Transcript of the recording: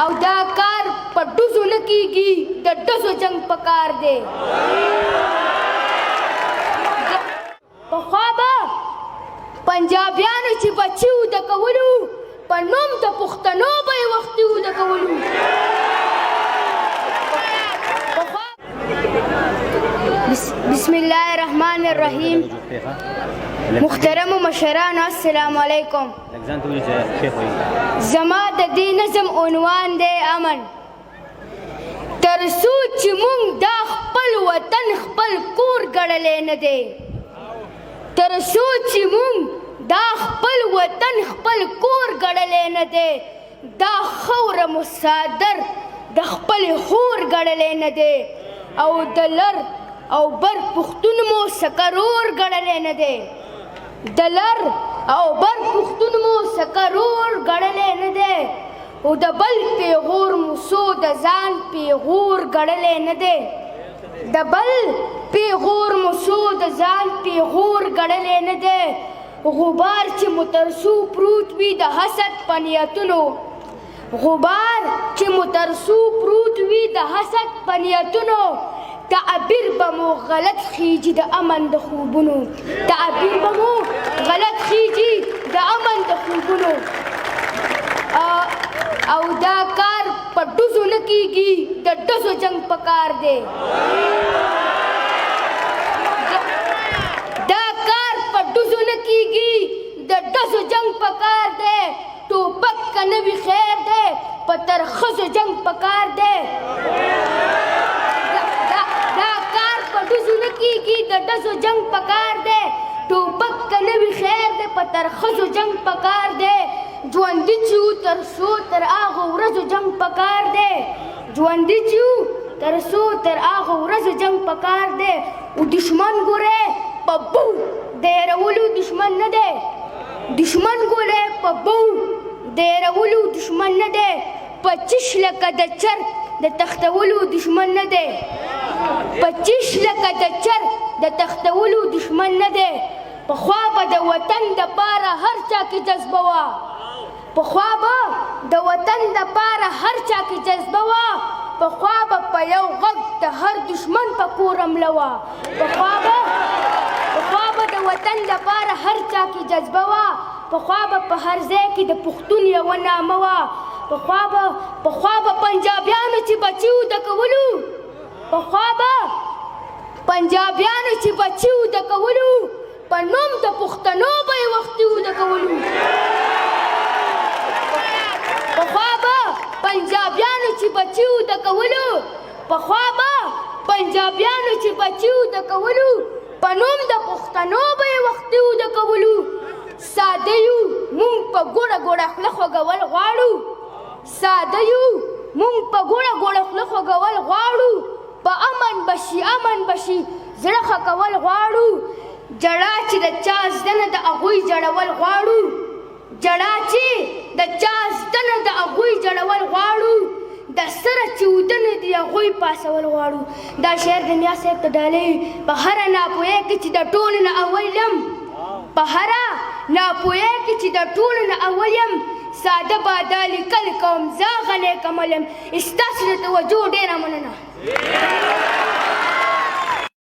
او دا کار په ډزو نه کیږي، د ډزو جنګ پکار دی. پخوا به پنجابیانو چې بچي اوده کولو، په نوم د پښتنو به یې وختي اوده کولو. بسم الله الرحمن الرحیم. محترم مشرانو، السلام علیکم. زما د دې نظم عنوان دی امن. تر څو چې مونږ دا خپل وطن خپل کور ګڼلی نه دی، تر څو چې مونږ دا خپل وطن خپل کور ګڼلی نه دی، دا خاوره مو څادر د خپلې خور ګڼلی نه دی، او د لر او بر پښتون مو سکرور ګڼلی نه دی، د لر او بر پښتون مو سکرور ګڼلی نه دی، او د بل پیغور مو څو د ځان پیغور ګڼلی نه دی، د بل پیغور مو څو د ځان پیغور ګڼلی نه دی. غبار چې مو تر څو پروت وي د حسد په نیتونو، غبار چې مو تر څو پروت وي د حسد په نیتونو، تعبیر به مو غلط خیږي د امن د خوبونو، تعبیر به مو غلط خیږي د امن د خوبونو. او دا کار په ډزو نه کیږي، د ډزو جنګ پکار دی. دا کار په ډزو نه کیږي، د ډزو جنګ پکار دی. ټوپک که نه وي خیر دی، په تر ښځو جنګ پکار دی. دا کار په ډزو نه کیږي، د ډزو جنګ پکار دی. ټوپک که نه وي خیر دی، په تر ښځو جنګ پکار دی. ژوندي چې وو تر څو تر هغو ورځو جنګ پکار دی، ژوندي چې وو تر څو تر هغو ورځو جنګ پکار دی. او دښمن ګورې په بو د هېرولو دښمن نه دی، دښمن ګورې په بو د هېرولو دښمن نه دی، په چش لکه د چر د تښتولو دښمن نه دی، په چش لکه د چر د تښتولو دښمن نه دی. پخوا به د وطن دپاره هر چا کې جذبه وه، پخوا به د وطن دپاره هر چا کې جذبه وه، پخوا به په یو غږ د هر دښمن په کور حمله وه، پخوا به د وطن دپاره هر چا کې جذبه وه، پخوا به په هر ځای کې د پښتون یوه نامه وه، پخوا به پنجابیانو چې بچي اوده کولو، پخوا به پنجابیانو چې بچي اوده کولو، په نوم د پښتنو به یې وختي اوده کولو. پخوا به پنجابیانو چې بچي اوده کولو، پخوا به پنجابیانو چې بچي اوده کولو، په نوم د پښتنو به یې وختي اوده کولو. ساده یو مونږ په ګوړه ګوړه خوله خوږول غواړو، ساده یو مونږ په ګوړه ګوړه خوله خوږول غواړو، په امن به شي امن به شي زړه ښه کول غواړو. جړا چې د چا زده نه د هغوی جړول غواړو، جړا چې د چا زده نه د هغوی جړول غواړو، د سره چې اوده نه دي هغوی پاسول غواړو. دا شعر د میا صاحب ته ډالۍ. په هره ناپوهۍ کې چې د ټولو نه اول یم، په هره ناپوهۍ کې چې د ټولو نه اول یم، ساده باده لیکل کوم، زه غلی کمل یم. ستاسو د توجه ډېره مننه.